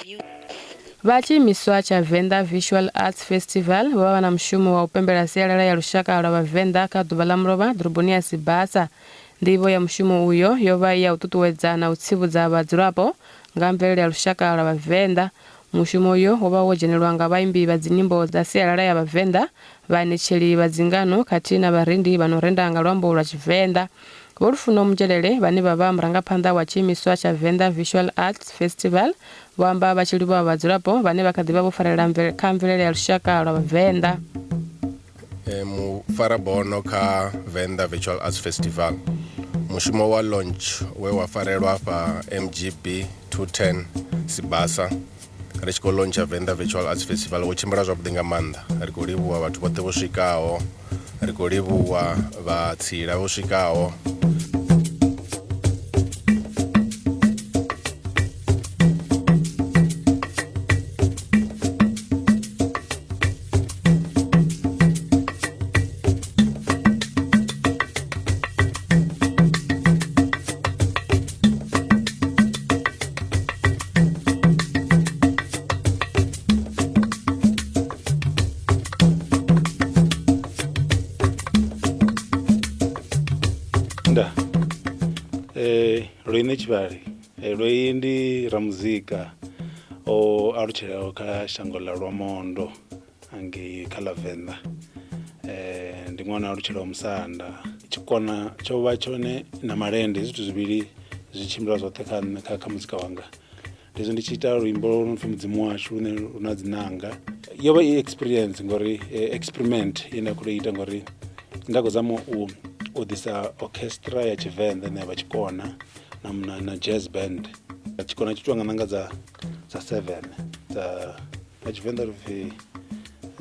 Vha tshiimiswa tsha Venḓa Visual Arts Festival vho vha vha na mushumo wa u pembela sialala ya lushaka lwa Vhavenḓa kha ḓuvha ḽa mulovha ḓoroboni ya Sibasa. Ndivho ya mushumo uyo yo vha i ya u ṱuṱuwedza na u tsivhudza vhadzulapo nga mvelele ya lushaka lwa Vhavenḓa. Mushumo uyo wo vha wo dzhenelwa nga vhaimbi vha dzinyimbo dza sialala ya Vhavenḓa, vhaanetsheli vha dzingano khathihi na vharendi vha no renda nga luambo lwa Tshivenḓa. Vho Lufuno Muzhelele vhane vha vha murangaphanḓa wa tshiimiswa tsha Venḓa Visual Arts Festival vho amba vha tshi livhuwa vhadzulapo vhane vha kha ḓi vha vho farelela kha mvelele ya lushaka lwa Vhavenḓa. Mufarabono kha Venḓa Virtual Arts Festival, mushumo wa launch we wa farelwa afha MGB 210 Sibasa ri tshi khou launcha Venḓa Virtual Arts Festival wo tshimbila zwavhuḓi nga maanḓa. Ri khou livhuwa vhathu vhoṱhe vho swikaho, ri khou livhuwa vhatsila vho swikaho. Nda Loine Tshivhale Loi ndi ramuzika o alutshelaho kha shango ḽa Lwamondo hangei kha ḽa Venḓa. Ndi ṅwana o alutshelaho musanda tshikona tsho vha tshone na malende hezwi zwithu zwivhili zwi tshimbila zwoṱhe kha nṋe kha kha muzika wanga. Ndi hezwi ndi tshi ita luimbo lu no pfhi mudzimu washu lune lu na dzi ṋanga yo vha i experience ngori experiment ye nda khou ita ngori nda khou zama u u ḓisa orchestra ya tshivenḓa ine ya vha tshikona na na, na jazz band. Tshikona tshi itiwa nga ṋanga dza dza 7 dza nga tshivenḓa ri pfhi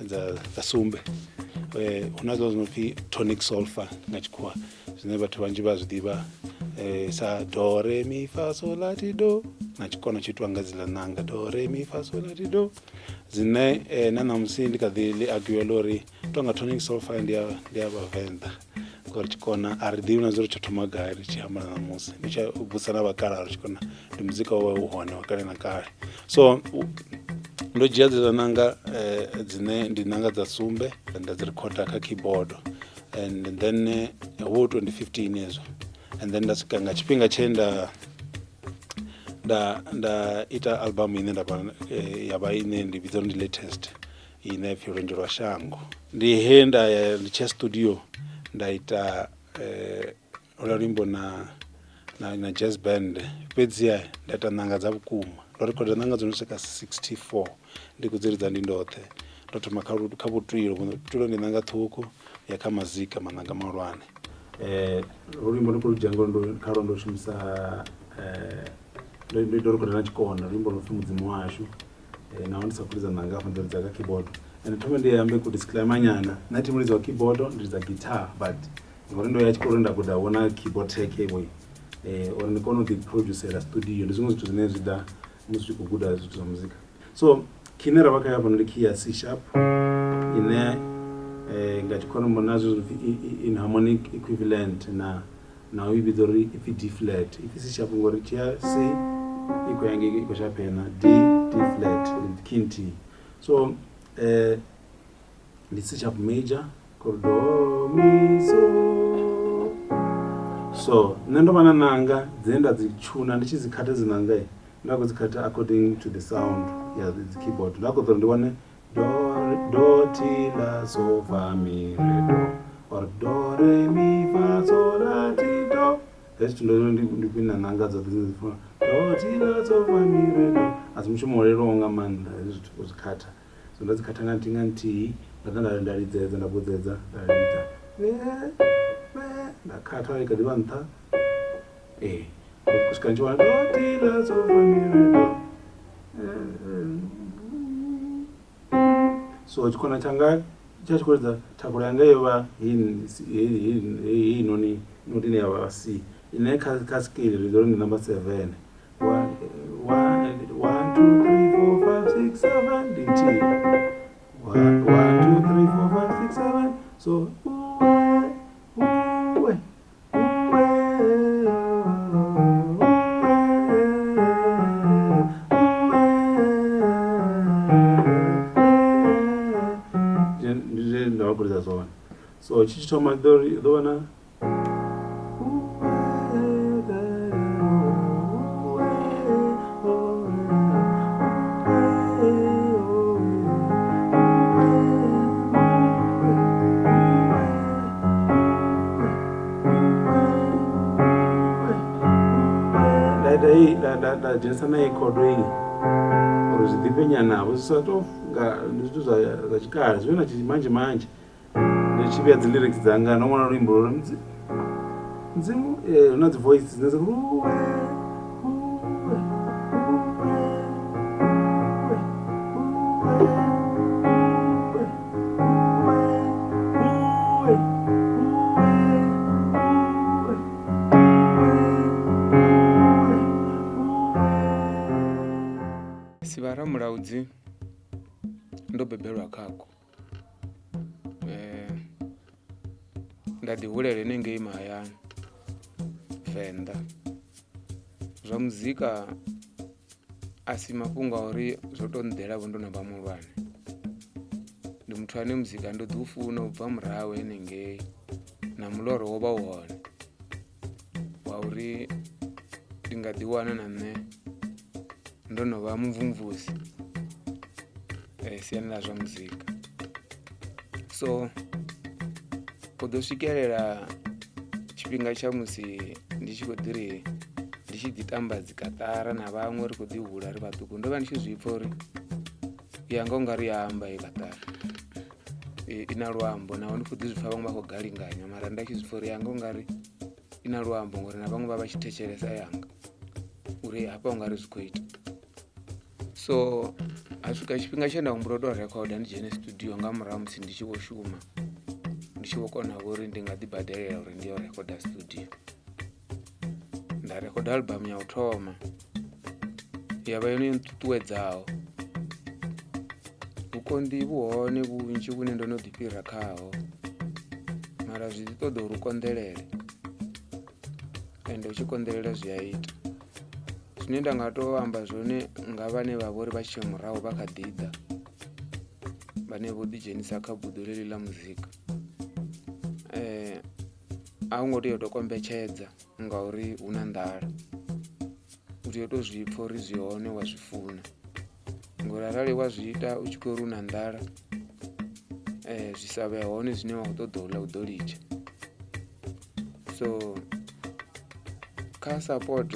dza dza sumbe hu na zwiḽa zwi no pfhi tonic solfa nga tshikhuwa zwine vhathu vhanzhi vha zwi ḓivha sa do re mi fa sol la ti do na tshikona tshi itiwa nga dziḽa ṋanga do re mi fa sol la ti do dzine na ṋamusi ndi kha ḓi ḽi argue ḽa uri tonga tonic solfa ndi ya ndi ya vhavenḓa ngori tshikona a ri ḓivhi na zwa uri tsho thoma gai ri tshi amba na ṋamusi ndi tshi vhudzisa na vhakalaha uri tshikona ndi muzika wa u hone wa kale na kale so ndo dzhia dziḽa ṋanga dzine ndi ṋanga dza sumbe nda dzi rikhoda kha keyboard and then ho vha hu 2015 hezwo and then nda swika nga tshifhinga tshe nda nda nda ita album ine nda vha ya vha ine ndi vhidza uri ndi latest ine pfhi lwenzhe lwa shango ndi he nda ya ndi tshiya studio nda ita holuḽa luimbo na na na jazz band fhedziha nda ita ṋanga dza vhukuma ndo rikhoda ṋanga dzo no swika 64 ndi khou dzi ridza ndi ndoṱhe ndo thoma kha kha vhutwilo vhutwilo ndi ṋanga ṱhukhu ya kha mazika maṋanga mahulwane. Holu luimbo ndi khou lu dzhia ngori ndo khalwo ndo shumisa ndo rikhoda na tshikona luimbo lu no pfhi mudzimu washu. Naho ndi sa khou lidza ṋanga hafha ndo lidza kha keyboard ende thome ndi ambe ku disclaimer nyana nṋe thi mulidzi wa keyboard ndi lidza guitar but ngori ndo ya tshikoloni nda guda vhona keyboard tech vho uri ndi kone u ḓi producela studio ndi zwiṅwe zwithu zwine zwi ḓa musi u tshi khou guda zwithu zwa muzika so key ine ra vha khayo hafha ndi key ya C sharp ine nga tshikhuwa na zwezwi pfhi in harmonic equivalent na na u i vhidza uri ipfi D flat ipfi C sharp ngori tshi ya C i khou ya ngei i khou shaphena D D flat ndi key nthihi so ndi C sharp major khou do mi so so nṋe ndo vha na ṋanga dzine nda dzi tshuna ndi tshi dzi khatha dzi ṋanga nda khou dzi khatha according to the sound ya dzi keyboard nda khou ṱoḓa uri ndi wane do do ti la so fa mi re do or do re mi fa so la ti do hezwi zwithu ndo ndi ndi kwina ṋanga dzoṱhe dzine dzi funa do ti la so fa mi re do a si mushumo wo leluwaho nga maanḓa hezwi zwithu u zwi khatha so nda dzi khatha nga nthihi nga nthihi nda ḓa nda nda lidzedza nda vhudzedza nda lidza nda khatha i kha ḓi vha nṱha ee u swika ndi tshi wana do ti la so fa mi re do so tshikona tshanga tsha tshi khou lidza thakhula yanga yo vha heinoni note ine ya vha C ine kha kha scale ri ḓo ri ndi number 7 1 1 1 2 3 4 5 6 7 ndi nthihi 1 2 3 4 5 6 7 so uwe uwe So tshi tshi thoma ḓo ḓo vha na nda dzhenisa na iyi khodo iyi uri zwi ḓifhe nyana vho zwi sa to nga ndi zwithu zwa zwa tshikale zwi vhe na tshimanzhe manzhe. Ndi tshi vhea dzi lyrics dzanga ndo ṅwala luimbo lwo ri Mudzimu hu na dzi voice dzine dza khou Sivhara Mulaudzi ndo bebelwa Khakhu nda ḓi hulela henengei mahayani Venḓa. Zwa muzika a si mafhungo a uri zwo to nḓela vho ndo no vha muhulwane, ndi muthu ane muzika ndo ḓi u funa ubva murahu henengei na muloro wo vha u hone wa uri ndi nga ḓi wana na nṋe ndo no vha mumvumvusi siani ḽa zwa muzika. So u ḓo swikelela tshifhinga tsha musi ndi tshi khou ḓi ri ndi tshi ḓi tamba dzi kaṱara na vhaṅwe ri khou ḓi hula ri vhaṱuku ndo vha ndi tshi zwi pfha uri yanga u nga ri ya amba heyi kaṱara i na luambo naho ndi khou ḓi zwi pfha vhaṅwe vha khou galinganya mara nda tshi zwi pfha uri yanga u nga ri i na luambo ngori na vhaṅwe vha vha tshi thetshelesa yanga uri hafha u nga ri zwi khou ita. So ha swika tshifhinga tshe nda humbula u tou rekhoda ndi dzhene studio nga murahu musi ndi tshi vho shuma ndi tshi vho kona vho uri ndi nga ḓi badelela uri ndi yo rekhoda studio. Nda rekhoda album ya u thoma ya vha yone yo nṱuṱuwedzaho, vhukonḓi vhu hone vhunzhi vhune ndo no ḓi fhira khaho mara zwi ḓi ṱoḓa uri u konḓelele ende u tshi konḓelela zwi a ita. Zwine nda nga to amba zwone nga vhane vha vhori vha tshe murahu vha kha ḓi ḓa vhane vho ḓi dzhenisa kha buḓo ḽeḽi ḽa muzika a u ngo tea u to kombetshedza ngauri hu na nḓala, u tea u to zwi pfha uri zwi hone wa zwi funa ngori arali wa zwi ita u tshi khou ri u na nḓala zwi sa vhe hone zwine wa khou ṱoḓa u ḽa u ḓo litsha. So kha support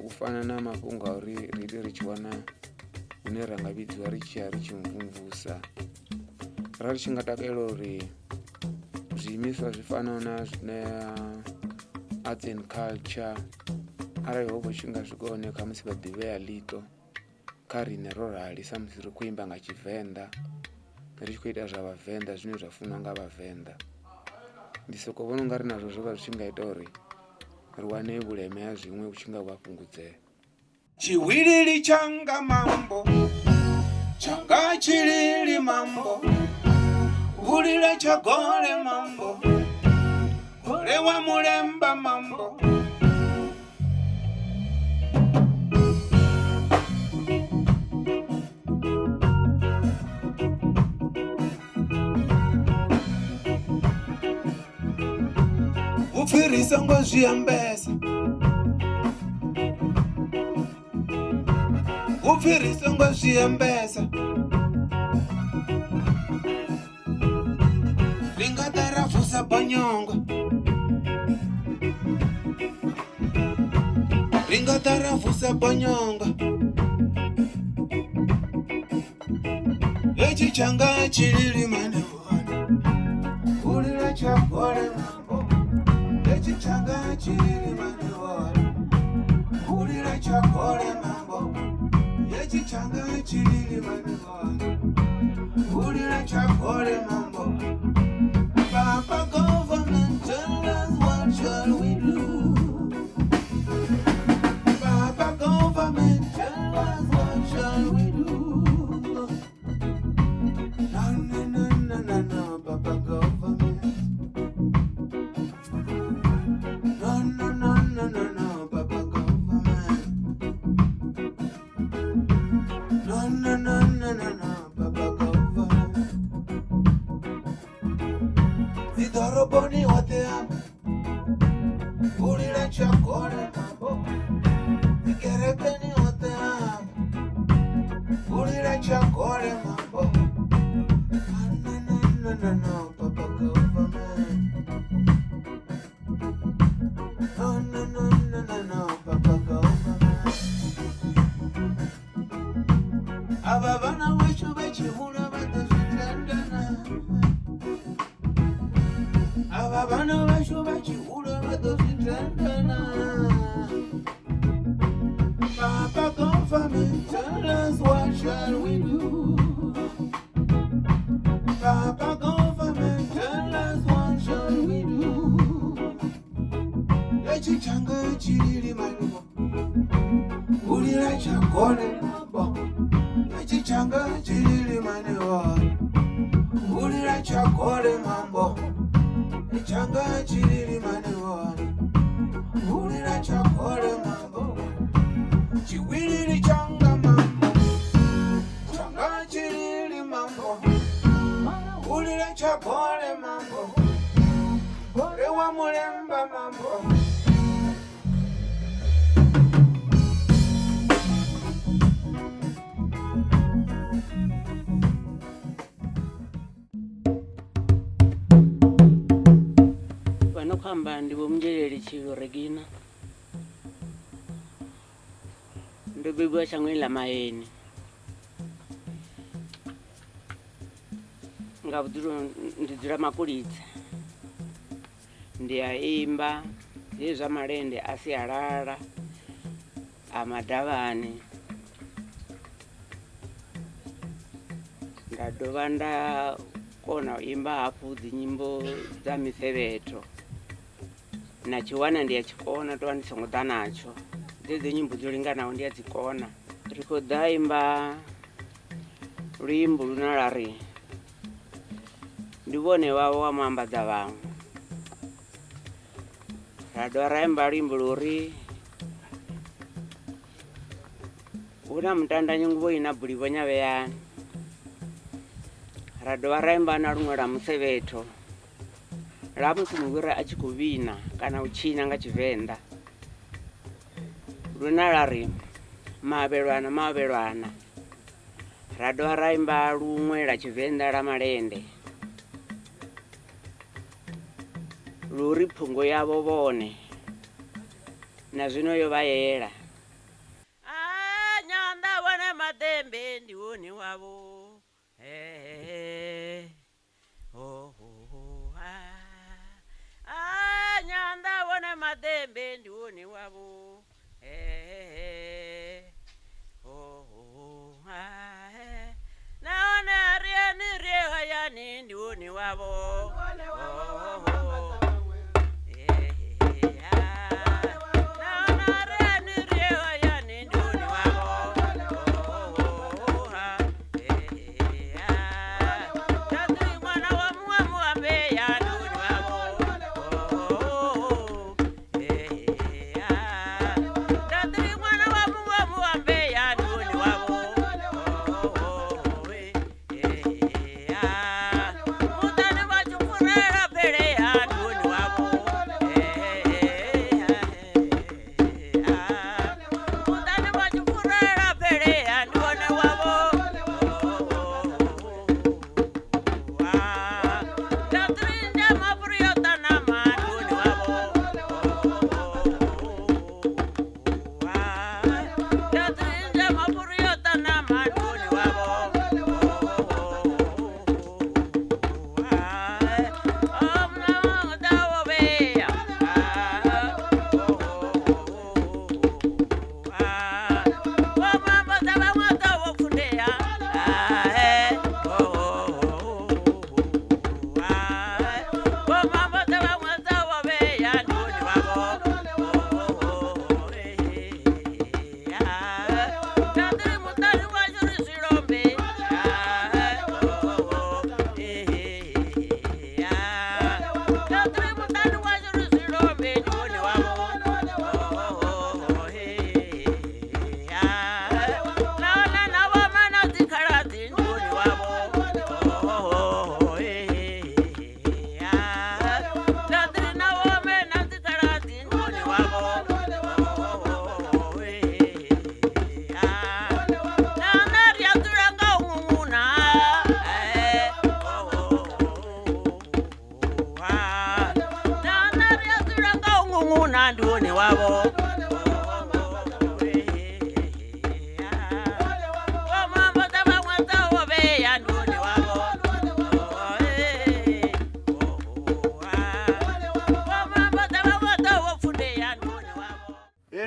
u fana na mafhungo a uri ri ite ri tshi wana hune ra nga vhidziwa ri tshi ya ri tshi mvumvusa ra ri tshi nga takalela uri zwiimiswa zwi fanaho na zwine arts and culture arali ho vha tshi nga swika hone khamusi vha ḓi vhea ḽiṱo kha riṋe ro rali sa musi ri khou imba nga tshivenḓa ri tshi khou ita zwa vhavenḓa zwine zwa funwa nga vhavenḓa ndi soko vhona ungari nazwo zwo vha zwi tshi nga ita uri ri wane vhuleme ha zwiṅwe vhu tshi nga vhu a fhungudzea. Tshihwilili tshanga mambo tshanga tshilili mambo vulile tsha gole mambo gole wa mulemba mambo. Upfi ri songo zwi ambesa Upfi ri songo zwi ambesa Ri nga ḓa ra vusa bonyongo Ri nga ḓa ra vusa bonyongo Hetshi tshanga tshilili mane Ulila tsha gole mambo Hetshi tshanga tshilili mane Ulila tsha gole mambo Hetshi tshanga tshilili mane Ulila tsha gole mambo Papa government tell us what shall we do Papa government tell us what shall we do No, no, no, no, no, no, Papa government No, no, no, no, no, no, Papa government No, no, no, no, no, no, Papa government shall we do? Papa government, tell us what shall we do? Echichanga chilili manubo, ulira chakole mambo. Echichanga chilili manubo, ulira chakole mambo. Echanga chilili manubo, ulira chakole mambo. Chiwilili changa mambo, changa chilili mambo. Ulira chakole mambo, ewa mulemba mambo. Vha no khou amba ndi Vho Munzhelele Tshilo Regina. Ndo bebiwa shangoni ḽa Maheni. Nga vhudzulo ndi dzula Makulidze. Ndi a imba hezwi zwa malende a sialala a madavhani. Nda dovha nda kona u imba hafhu dzi nyimbo dza misevhetho. Na tshiwana ndi a tshikona tovha ndi songo ḓa natsho. Dzedzi nyimbo dzo linganaho ndi a dzi kona. Ri khou ḓa imba luimbo lune lwa ri ndi vhone wavho wa muambadza vhaṅwe. Ra dovha ra imba luimbo luri hu na mutandanyi nguvho ina buli vho nyavheyani. Ra dovha ra imba na luṅwe lwa musevhetho lwa musi muvhira a tshi khou vhina kana u tshina nga Tshivenḓa. Lune lwa ri maavhelwana maavhelwana. Ra dovha ra imba luṅwe lwa Tshivenḓa lwa malende luri phungo yavho vhone na zwino yo vha yela. A nyanda vhone maḓembe ndi wone wavho. He ho ho ha. A nyanda vhone maḓembe ndi wone wavho. He ho ho ha. Nahone ri ni ri hayani ndi wone wavho.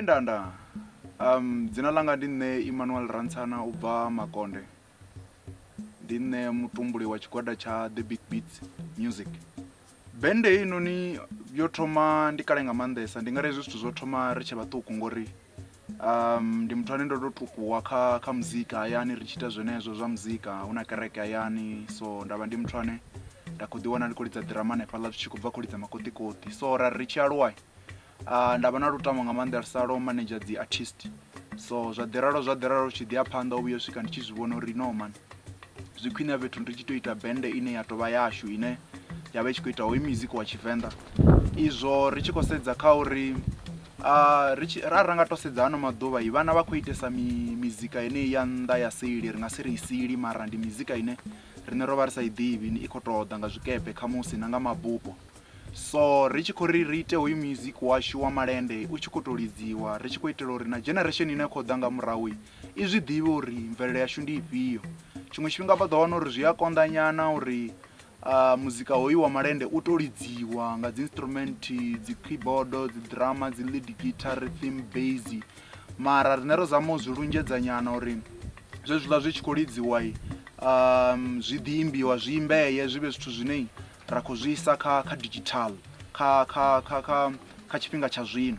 Ndanda. Um, dzina ḽanga ndi nṋe Emmanuel Rantsana u bva Makonde. Ndi nṋe mutumbuli wa tshigwada tsha The Big Beats Music. Bende heinoni yo thoma ndi kale nga maanḓesa ndi nga ri hezwi zwithu zwo thoma ri tshe vhaṱuku ngori um, ndi muthu ane ndo to tukuwa kha kha muzika hayani ri tshi ita zwenezwo zwa muzika hu na kereke hayani so nda vha ndi muthu ane nda khou ḓiwana ndi khou lidza ḓirama hanefhaḽa zwi tshi khou bva khou lidza makoṱikoṱi so ra ri tshi aluwa uh, nda vha na lutamo nga maanḓesa lwa u manager dzi artist so zwa ḓi ralo zwa ḓi ralo tshi ḓi ya phanḓa u vhuya u swika ndi tshi zwi vhona uri no man zwi khwine fhethu ndi tshi to ita bende ine ya tovha yashu ine ya vha i tshi khou ita hoyu music wa tshivenḓa izwo ri tshi khou sedza kha uri uh, ri tshi ra ra nga to sedza ano maḓuvha i vhana vha khou itesa mi, mizika yeneyi ya nnḓa ya seli ri nga si ri i sili mara ndi mizika ine riṋe ro vha ri sa i ḓivhi i khou tou ḓa nga zwikepe khamusi na nga mabupo So ri tshi khou ri ri ite hoyu music washu wa malende u tshi khou tou lidziwa ri tshi khou itela uri na generation ine ya khou ḓa nga murahu i zwi ḓivhe uri mvelele yashu ndi ifhio. Tshiṅwe tshifhinga vha ḓo wana uri zwi a konḓa nyana uri uh, muzika hoyu wa malende u tou lidziwa nga dzi instrument dzi keyboard dzi drama dzi lead guitar rhythm bass mara riṋe ro zama u zwi lunzhedza nyana uri zwezwiḽa zwi tshi khou lidziwa um, zwi ḓi imbiwa zwi imbeye zwi vhe zwithu zwine ra khou zwi isa kha kha digital kha kha kha kha kha tshifhinga tsha zwino.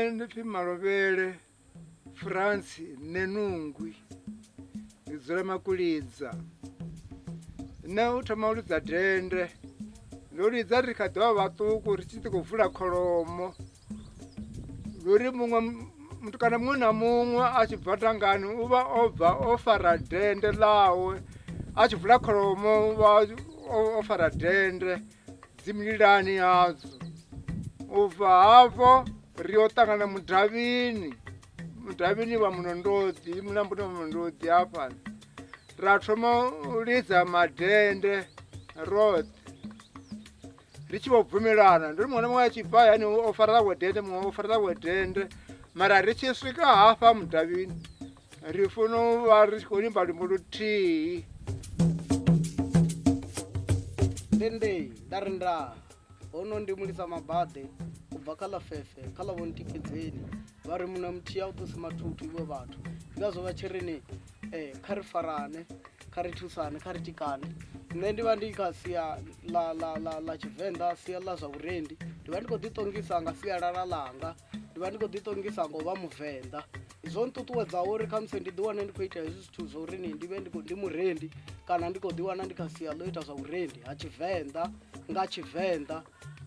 Nṋe ndi pfi Malovhele France Ṋenungwi ndi dzula Makulidza. Nṋe u thoma u lidza dende ndo lidza ri kha ḓivha vhaṱuku ri tshi ḓi khou vula kholomo luri muṅwe mutukana muṅwe na muṅwe a tshi bva dangani u vha o bva o fara dende ḽawe a tshi vula kholomo u vha o fara dende dzi mililani yadzo u bva hafho ri yo ṱangana mudavhini mudavhini wa munondodzi mulamboni wa munondodzi hafha ra thoma u lidza madende roṱhe ri tshi vho bvumelana ndi uri muṅwe na muṅwe a tshi bva hayani o fara ḽawe dende muṅwe o fara ḽawe dende mara ri tshi swika hafha mudavhini ri funa u vha ri tshi khou imba luimbo luthihi. Ndendei nda ri ndaa hono ndi mulisa mabaḓe u bva kha ḽa fefe kha ḽa vho ntikedzeni vha ri muṋe muthihi a u ṱusi mathuthu iwe vhathu ndi ngazwo vha tshi ri ni eh, kha ri farane kha ri thusane kha ri tikane nṋe ndi vha ndi kha sia ḽa ḽa ḽa ḽa tshivenḓa sia ḽa zwa vhurendi ndi vha ndi khou ḓiṱongisa nga sialala ḽanga ndi vha ndi khou ḓiṱongisa nga u vha muvenḓa zwo nṱuṱuwedzaho uri khamusi ndi ḓiwane ndi khou ita hezwi zwithu zwa uri ni ndi vhe ndi khou ndi murendi kana ndi khou ḓiwana ndi kha sia ḽo ita zwa vhurendi ha tshivenḓa nga tshivenḓa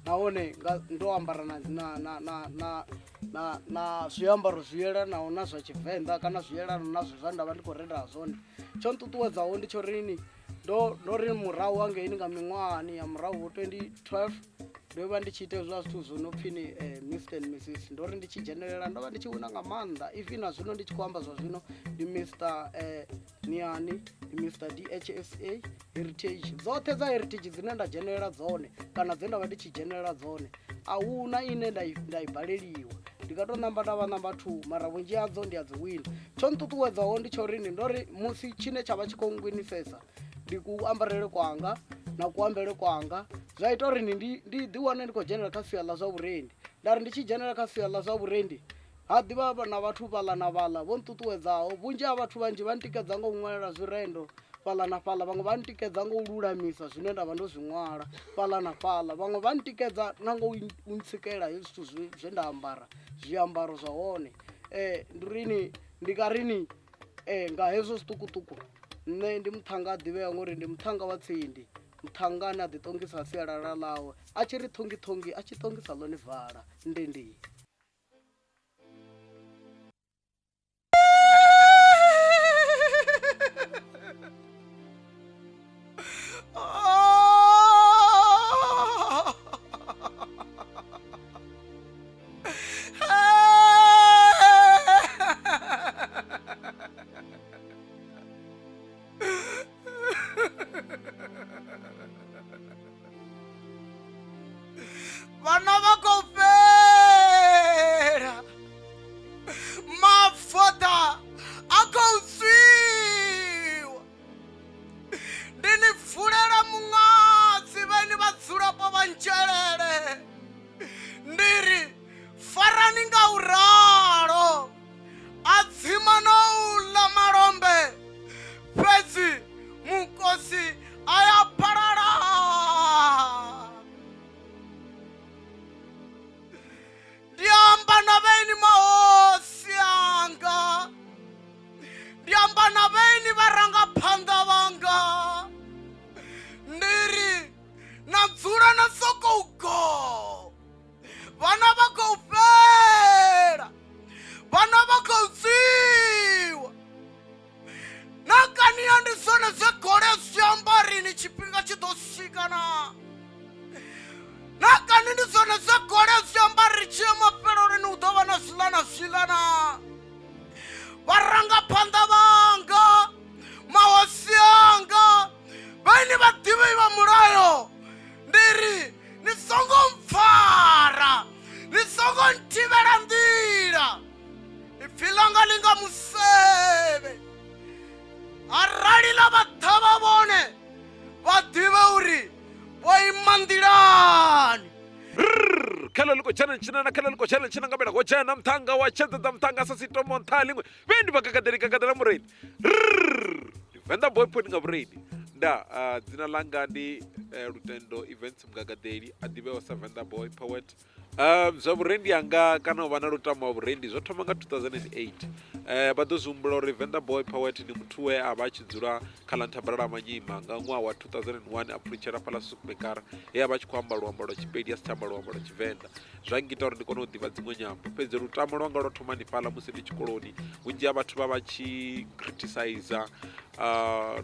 nahone nga ndo ambara na na na na na na na zwiambaro zwi yelanaho na zwa tshivenḓa kana zwi yelanaho na zwezwa nda vha ndi khou renda zwone tsho nṱuṱuwedzaho ndi tsho rini ndo ndo ri murahu hangeini nga miṅwahani ya murahu vho 2012 ndo vha ndi tshi ita hezwiḽa zwithu zwo no pfhi ni Mr and Mrs ndo ri ndi tshi dzhenelela ndo vha ndi tshi wina nga maanḓa even na zwino ndi tshi khou amba zwa zwino ndi Mr Niani ndi Mr DHSA heritage dzoṱhe dza heritage dzine nda dzhenelela dzone kana dze nda vha ndi tshi dzhenelela dzone a huna ine nda i nda i baleliwa ndi nga to namba nda vha namba 2 mara vhunzhi hadzo ndi a dzi wina tsho nṱuṱuwedzaho ndi tsho uri ndi ndo ri musi tshine tsha vha tshi khou ngwinisesa ndi kuambarele kwanga na kuambele kwanga zwa ita uri ndi ndi ḓi wane ndi khou dzhenelela kha sia ḽa zwa vhurendi nda ri ndi tshi dzhenelela kha sia ḽa zwa vhurendi ha ḓivha na vhathu vhaḽa na vhaḽa vho nṱuṱuwedzaho vhunzhi ha vhathu vhanzhi vha ntikedza nga u ṅwalela zwirendo fhaḽa na fhaḽa vhaṅwe vha ntikedza nga u lulamisa zwine nda vha ndo zwi ṅwala fhaḽa na fhaḽa vhaṅwe vha ntikedza na nga u ntsikela hezwi zwithu zwe nda ambara zwiambaro zwa hone ndi rini ndi nga rini nga hezwo zwiṱukuṱuku nṋe ndi muṱhannga a ḓivhea ngori ndi muṱhannga wa tsindi muṱhannga ane a ḓi ṱongisa sialala ḽawe a tshi ri ṱhongi ṱhongi a tshi ṱongisa ḽone vala ndendei. Vhana vha khou fhela mafoḓa a khou tswiwa ndi ni bvulela muṅadzi vheni vhadzulapo vha ntshelele ndi ri farani nga u ralo a dzima na u ḽa malombe fhedzi mukosi a ya phalala ndi amba na vheni mahosi anga ndi amba na vheni vharangaphanḓa vhanga ndi ri na dzula na sokou go vhana vha khou fhela vhana vha khou tsiwa na kaniya ndi zwone zwe gole zwi amba rini tshifhinga tshi ḓo swika na na kani ndi zwone zwe gole zwi amba ri tshi ya mafheleloni hu ḓo vha na zwiḽa na zwiḽa na vharangaphanḓa vhanga mahosi anga vhaini vhaḓivhi vha mulayo ndi ri ni songo mpfara ni songo nthivhela nḓila ipfi ḽanga ḽi nga musevhe arali ḽa vha ṱhavha vhone vha ḓivhe uri vho ima nḓilani khala ḽi khou dzhena tshina na khala ḽi khou dzhena tshina nga mela go dzhena muṱhanga wa tshedza muṱhanga sa sitomo nṱha ḽiṅwe vhe ndi vhakakadeli kakadela mureini ndi venḓa boy point nga vhureini nda dzina ḽanga ndi lutendo events mugagaḓeli a ḓivhewa sa venḓa boy poet. Zwa vhurendi hanga kana u vha na lutamo wa vhurendi zwo thoma nga 2008. Vha ḓo zwi humbula uri Venḓa Boy Poet ndi muthu we a vha a tshi dzula kha ḽa Nthabalala Manyima nga ṅwaha wa 2001 a pfulutshela fhaḽa Soekmekaar he a vha a tshi khou amba luambo lwa Tshipedi a si tsha amba luambo lwa Tshivenḓa. Zwa ngita uri ndi kone u ḓivha dziṅwe nyambo fhedzi lutamo lwanga lwo thoma hanefhaḽa musi ndi tshikoloni. Vhunzhi ha vhathu vha vha tshi criticizer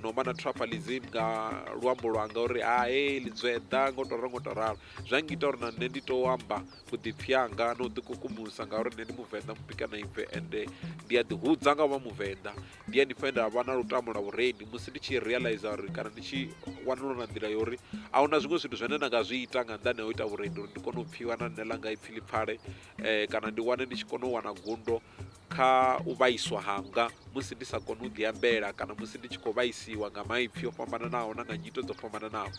no vha na tribalism nga luambo lwanga uri hae ḽidzweḓa ngo to ralo ngo to ralo. Zwa ngita uri na nṋe ndi to amba vhuḓipfi hanga na u ḓikukumusa ngauri nṋe ndi muvenḓa mupika na ibve ende ndi a ḓihudza nga u vha muvenḓa. Ndi hanefha he nda vha na lutamo lwa vhurendi musi ndi tshi realize uri kana ndi tshi wanulula nḓila ya uri ahuna zwiṅwe zwithu zwine nda nga zwi ita nga nnḓani ha u ita vhurendi uri ndi kone u pfhiwa na nṋe ḽanga ipfhi ḽi pfale kana ndi wane ndi tshi kona u wana gundo kha u vhaiswa hanga musi ndi sa koni u ḓi ambela kana musi ndi tshi khou vhaisiwa nga maipfi o fhambananaho na nga nyito dzo fhambananaho.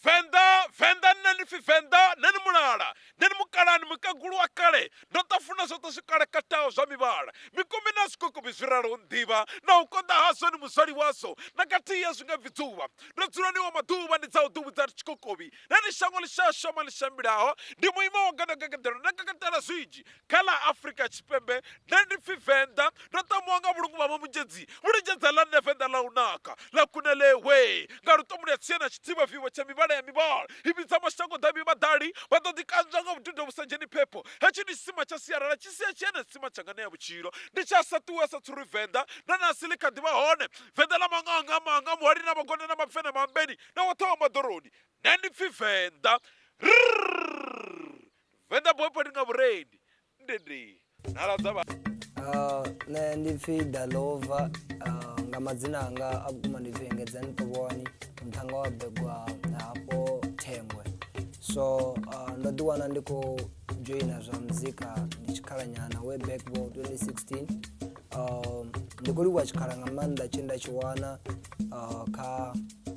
Venḓa, Venḓa, nṋe ndi pfi Venḓa, nṋe ndi mulala, nṋe ndi mukalani, mukegulu wa kale, ndo ṱafuna zwoṱhe zwi kalekataho zwa mivhala, mikumbi na zwikokomi zwi ralo nḓivha, na u konḓa hazwo ndi muzwali wazwo, na kathihi a zwi nga bvi dzuvha. Ndo dzula ndi wa maḓuvha, ndi dza u ḓivhudza tshikokovhi, nṋe ndi shango ḽi shayaho shoma ḽi shambilaho, ndi muimo wa gandagagandelo, nda kakatela zwinzhi kha ḽa Afrika Tshipembe, nṋe ndi pfi Venḓa, ndo ṱamuwa nga vhulungu vha Mamunzhedzi, vhulenzhedza ḽa nṋe Venḓa ḽa u naka, ḽa kunelewe nga lutombo lwa tsie na tshithivha-vivho tsha mivhala ya mivhala i vhidza mashango ḓavhi vhaḓali vha ḓo ḓikanzwa nga vhududo vhu sa dzheni phepho. Hetshi ndi tshisima tsha sialala tshi sia tshi ene tshisima tsha nganea-vhutshilo. Ndi tsha sa ṱuwe a sa tsuri Venḓa, na ṋahasi ḽi kha ḓi vha hone. Venḓa ḽa maṅanga, manga, muhali na magona na mapfe na maambeni na woṱhe wa maḓoroni. Nṋe ndi pfi Venḓa. Rrrr! Venḓa boy poti nga vhurendi. Ndende. Nala dza vha. Nṋe ndi pfi Dalova nga madzina anga a vhukuma ndi pfi Engedzani Ṱovhoani muṱhannga wa begwa hafho Thengwe so ndo ḓi wana ndi khou dzhoina zwa muzika ndi tshikhala nyana way back vho 2016 ndi khou livhuwa tshikhala nga maanḓa tshe nda tshi wana kha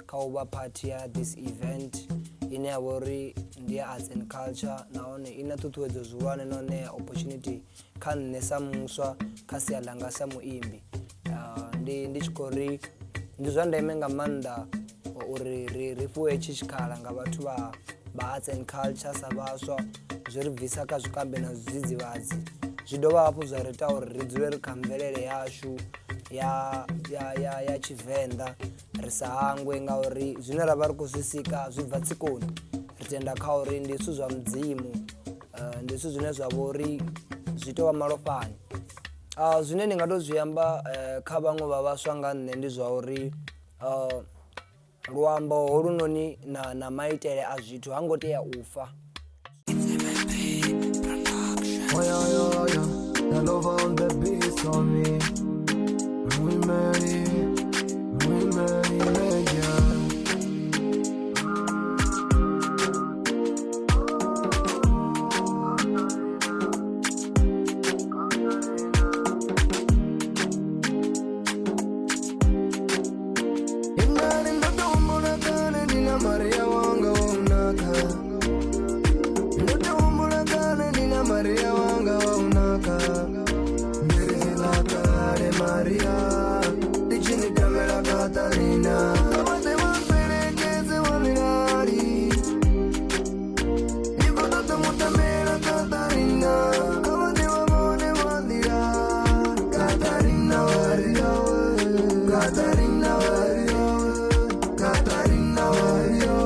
kha u vha part ya this event ine ya vha uri ndi ya arts and culture nahone i na ṱhuṱhuwedzo zwihulwane na u ṋea opportunity kha nṋe sa muswa kha sia ḽanga sa muimbi. Ndi ndi tshi khou ri ndi zwa ndeme nga maanḓa uri ri ri fhiwe hetshi tshikhala nga vhathu vha vha arts and culture sa vhaswa zwi ri bvisa kha zwikambi na zwidzidzivhadzi zwi dovha hafhu zwa ri ita uri ri dzule ri kha mvelele yashu ya ya ya ya tshivenḓa ri sa hangwe ngauri zwine ra vha ri khou zwi sika zwi bva tsikoni ri tenda kha uri ndi zwithu zwa mudzimu eh, ndi zwithu zwine zwa vha uri zwi tou vha malofhani ah, zwine ndi nga to zwi amba eh, kha vhaṅwe vha vhaswa nga nṋe ndi zwa uri eh, luambo holunoni na, na maitele a zwithu ha ngo tea u fa Oh yeah, yeah, yeah. The love on the beat on me. We marry, we marry, yeah. Ingari ndo humbula kale ndi na Maria wanga wa unaka. Ndo humbula kale ndi na Maria wanga wa unaka. Ndiri zila kale Maria, ndi tshi ni tamela Katarina. Vha ḓe vha mfhelekedze wa milali. Ndi khou ṱoḓa mutamela Katarina. Kha vha ḓe vha vhone wa nḓila. Katarina Maria, Katarina Maria, Katarina Maria,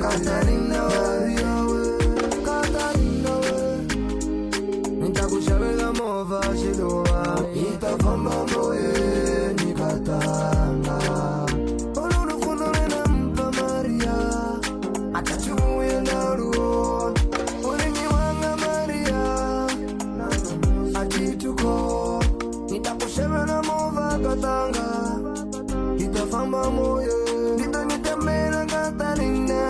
Katarina Maria, Katarina. Nitakushavela movha xiluva yi ta famba moyeni katanga. Olu lufuno lwe mpha Maria, athathu vuya nda luona. Ulimi wanga Maria, athituko. Nitakushavela movha katanga, yi ta famba moyeni. Ndi ḓo ni tamela Katarina,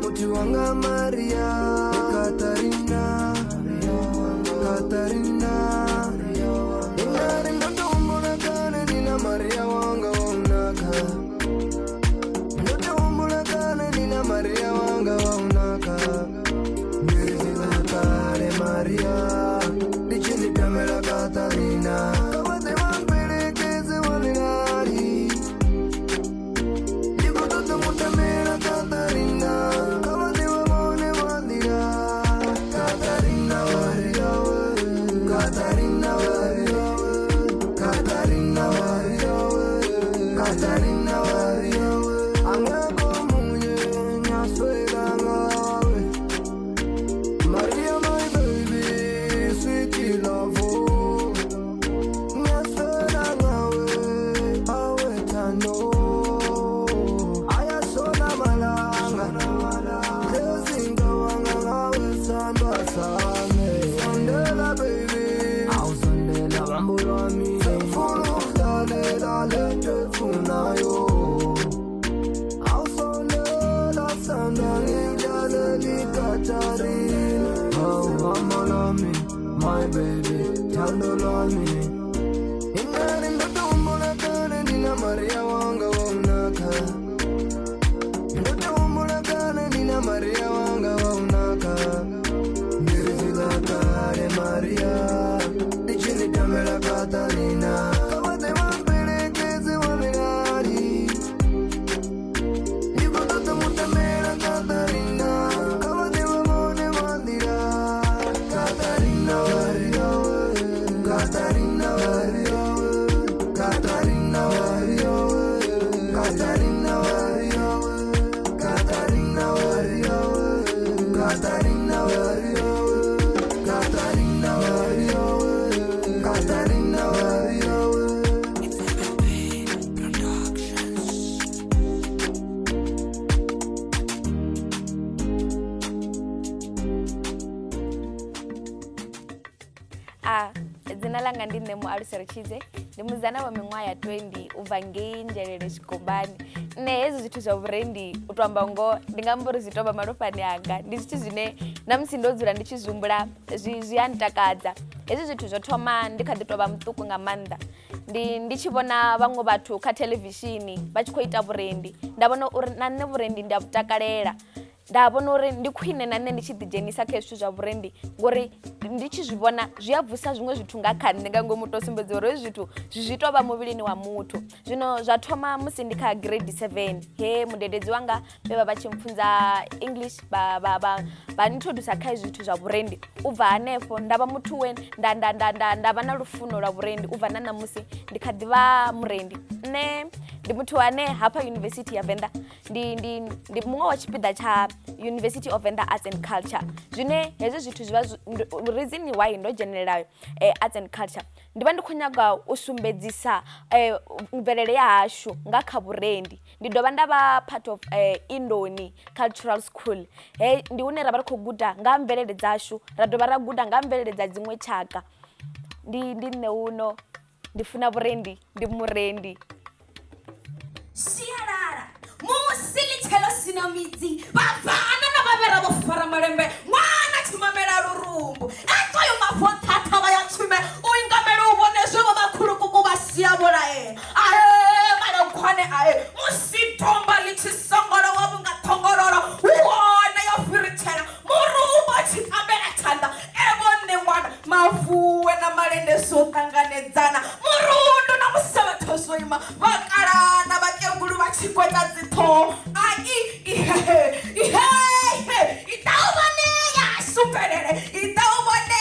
muthu wanga Maria, Katarina. Katarina Ingari ndo humbula kale ndi na Maria wanga wa unaka. Ndo humbula kale ndi na Maria wanga wa unaka. Ndiri zila kale Maria, ndi tshi ni tamela Katarina. Kha vha ḓe vha mfhelekedze wa milali. Ndi khou ṱoḓa mutamela Katarina. Kha vha ḓe vha vhone wa nḓila. baby Thando lwami Ingari ndo tou humbula kale ndi na Maria wanga wa u naka Ndo tou humbula kale ndi na Maria wanga wa u naka Ndi ri zwiḽa kale Maria Ndi tshi ni tambela Katarina Kha vha ḓe vha mphelekedze wa milali Ndi khou ṱoḓa mutamela Katarina Kha vha ḓe vha vhone vha nḓila Katarina Maria we Katarina Maria we Katarina Maria we Katarina Maria we Katarina Maria we Katarina Maria we Katarina Maria we Katarina Maria we A dzina ḽanga ndi nṋe Mualusa Ritshidze ndi musidzana wa miṅwaha ya 20 u bva ngei Nzhelele Tshigombani. Nṋe hezwi zwithu zwa vhurendi u to amba ngoho ndi nga amba uri zwi tou vha malofhani anga ndi zwithu zwine na musi ndo dzula ndi tshi zwi humbula zwi zwi a ntakadza. Hezwi zwithu zwo thoma ndi kha ḓi tou vha muṱuku nga maanḓa ndi ndi tshi vhona vhaṅwe vhathu kha theḽevishini vha tshi khou ita vhurendi nda vhona uri na nṋe vhurendi ndi a vhu takalela nda vhona uri ndi khwine na nṋe ndi tshi ḓidzhenisa kha hezwi zwithu zwa vhurendi ngori ndi tshi zwi vhona zwi a vusa zwiṅwe zwithu nga kha nṋe nga ngomu to sumbedza uri hezwi zwithu zwi zwi tou vha muvhilini wa muthu. Zwino zwa thoma musi ndi kha grade 7 he mudededzi wanga vhe vha vha tshi mpfunza English vha vha vha vha introducer kha hezwi zwithu zwa vhurendi u bva hanefho nda vha muthu we nda nda nda nda nda vha na lufuno lwa vhurendi u bva na ṋamusi ndi kha ḓi vha murendi. Nṋe ndi muthu ane hafha yunivesithi ya Venḓa ndi ndi ndi muṅwe wa tshipiḓa tsha University of Venḓa Arts and Culture zwine hezwi zwithu zwi vha reason why ndo dzhenelela arts and culture ndi vha ndi khou nyaga u sumbedzisa mvelele ya hashu nga kha vhurendi. Ndi dovha nda vha part of Indoni Cultural School he ndi hune ra vha ri khou guda nga ha mvelele dzashu ra dovha ra guda nga ha mvelele dza dziṅwe tshaka. Ndi ndi nṋe uno ndi funa vhurendi ndi murendi. Sialala musi ḽi tshe ḽo sina midzi vhabvana na vhavhera vho fara malembe ṅwana tshimamela lurumbu etoyo mafhonṱha thavha ya tshume u ingamela u vhone zwe vho makhulukuku vha sia vho laela ae malonkhwane ae musi domba ḽi tshi songolowa vhunga ṱhongololo hu hone yo fhiritshela murumbu tshi tambela tshanḓa evho nṋe ṅwana mafuwe na malende zwo ṱanganedzana murundu na musevhetho zwo ima vhakalana vhakegulu vha tshi kweta dziṱhoho ai ihe ihe ihe iḓa u vhone yashu mvelele iḓa u vhone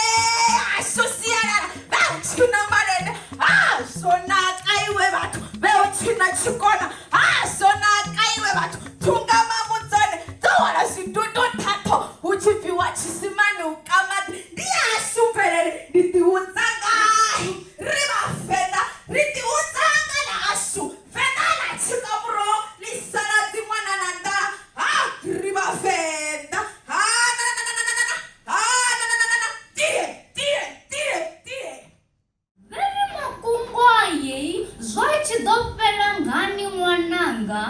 yashu sialala vhe u tshina malende ha zwo naka iwe vhathu vhe u tshina tshikona ha zwo naka iwe vhathu thungamamu dzone dzo hwala zwidudu ṱhaṱho hu tshi bviwa tshisimani u ka maḓi ndi yashu mvelele ndi ḓihudza ngayo ri vhavenḓa ri ḓihudza nga ḽashu venḓa ḽa tshika muroho ḽi sala dziṅwana na nḓala ha ri vhavenḓa ha na na na na na na ha na na na na na tie tie tie tie. Vha ri makungo ayei zwa tshi ḓo fhela ngani ṅwananga?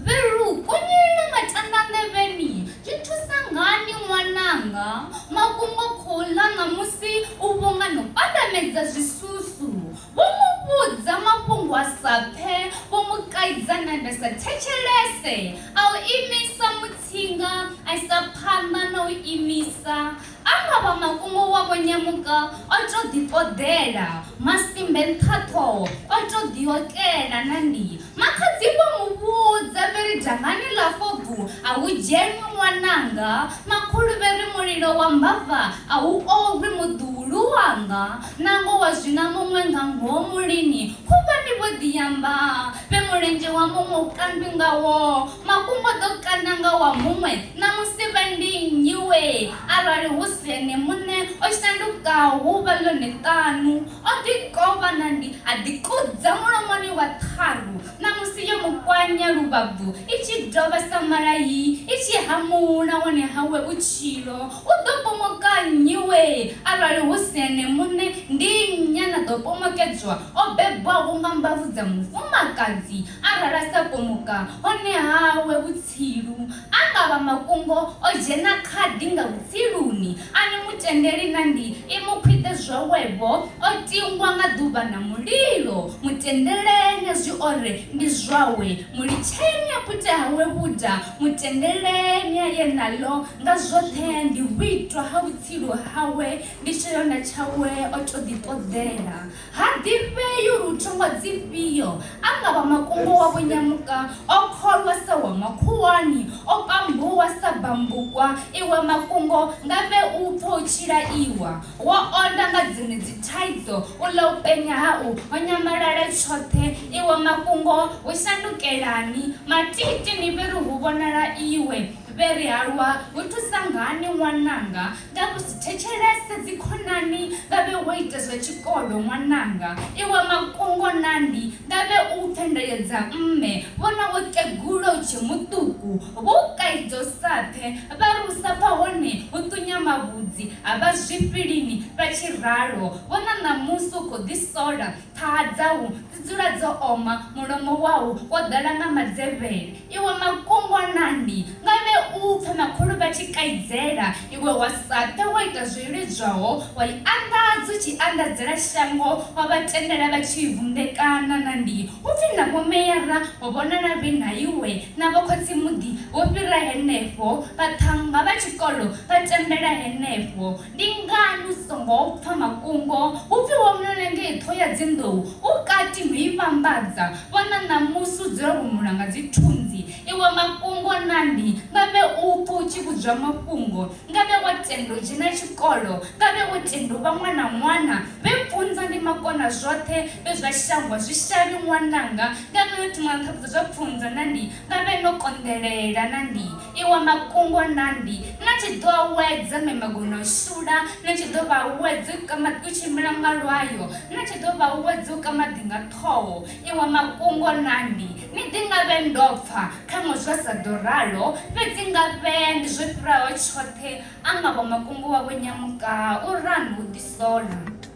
Vhe ri u konyelela matanda nḓevheni zwi thusa ngani ṅwananga? Makungo khou ḽa ṋamusi u vhonga no pandamedza zwisusu. Vho mu vhudza mafhungo a sa pfe, vho mu kaidza nanda sa thetshelese, a u imisa mutsinga, a isa phanḓa na u imisa. A nga vha makungo wavho Nyamuka o tou ḓiṱoḓela, masimbe nṱha ṱhoho o tou ḓiokela nandi. Makhadzi vho mu vhudza vhe ri dangani ḽa fobvu a hu dzhenwi ṅwananga, makhulu vhe ri mulilo wa mbava a u orwi muḓuhulu wanga, nango wa zwina muṅwe nga ngomu lini, khuvhani vho ḓi amba vhe mulenzhe wa muṅwe u kandwi ngawo. Makungo ḓo kanda nga wa muṅwe, ṋamusi vha ndi nnyi we, arali hu si ene muṋe o shandukaho hu vha ḽone ṱanu, o ḓi kovha nandi a ḓi kudza mulomoni wa ṱharu, ṋamusi yo mu kwanya luvhabvu i tshi dovha sa malai i tshi hamula wone hawe vhutshilo u ḓo. pomoka nnyi wee? Arali hu si ene muṋe, ndi nnyi ane a ḓo pomokedzwa o bebwaho nga mbavu dza mufumakadzi? Arali a sa pomoka, hone hawe vhutsilu. A nga vha makungo o dzhena khadi nga vhutsiluni. A ni mu tendeli nandi i mu khwiḓe zwawe-vho, o tingwa nga ḓuvha na mulilo. Mu tendeleni a zwi ore ndi zwawe, mu litsheni a pute hawe vhuda, mu tendeleni a ye naḽo nga zwoṱhe ndi vhuitwa ha vhutsilu hawe, ndi tshilonda tshawe o tou ḓiṱoḓela. Ha ḓivhei uri u thongwa dzifhio, a nga vha makungo wa Vho-Nyamuka, o kholwa sa wa makhuwani, o pambuwa sa bambukwa. Iwe makungo, ngavhe u pfe u tshi laiwa, wo onda nga dzenedzi thaidzo, uḽa u penya hau ho nyamalala tshoṱhe. Iwe makungo, hu shandukelani? Matiti ni vhe ri hu vhonala iwe, vhe ri halwa hu thusa ngani ṅwananga? Nga u si thetshelese dzikhonani ngavhe wo ita zwa tshikolo ṅwananga. Iwe makungo nandi ngavhe u pfe ndayo dza mme. Vhona wo kegula u tshe muṱuku. Vho u kaidza u sa pfe. Vha ri u sa pfa hone hu ṱunya mavhudzi. A vha zwifhi lini vha tshi ralo. Vhona ṋamusi u khou ḓisola. Ṱhaha dzau dzi dzula dzo oma, mulomo wau wo ḓala nga madzevhele. Iwe makungwa nandi, ngavhe u pfe makhulu vha tshi kaidzela, iwe wa sa pfe wo ita zwo iledzwaho, wa i anḓadza u tshi anḓadzela shango, wa vha tendela vha tshi i vunḓekana nandi. Hu pfi na vhomeyara vho vhonala vhe na iwe, na vhokhotsi-muḓi vho fhira henefho, vhaṱhannga vha tshikolo vha tembela henefho. Ndi ngani u songo pfa makungo? Hu pfi wo mona ngei Ṱhohoyadzinḓou u kati no i vhambadza. Vhona ṋamusi u dzula wo mona nga dzithunzi. Iwe makungo nandi, ngavhe u pfa u tshi vhudzwa mafhungo. Ngavhe wo tenda u dzhena tshikolo. Ngavhe wo tenda u vha ṅwana ṅwana. Vhe pfunzo ndi makona zwoṱhe, vhe zwa shango a zwi shavhi ṅwananga. Ngavhe no thoma na ṱhaphudza zwa pfunzo nandi. Ngavhe no konḓelela nandi. Iwe makungo nandi, na tshi ḓo awedza mme magona u shula, na tshi ḓo vha awedza u ka maḓi u tshimbila nga lwayo, na tshi ḓo vha awedza u ka maḓi nga ṱhoho. Iwe makungo nandi, ni ḓi nga vhe ndo pfa, khaṅwe zwa sa ḓo ralo, fhedzi ngavhe ndi zwo fhiraho tshoṱhe, a nga vho makungo wa Vho Nyamuka u rano u ḓisola.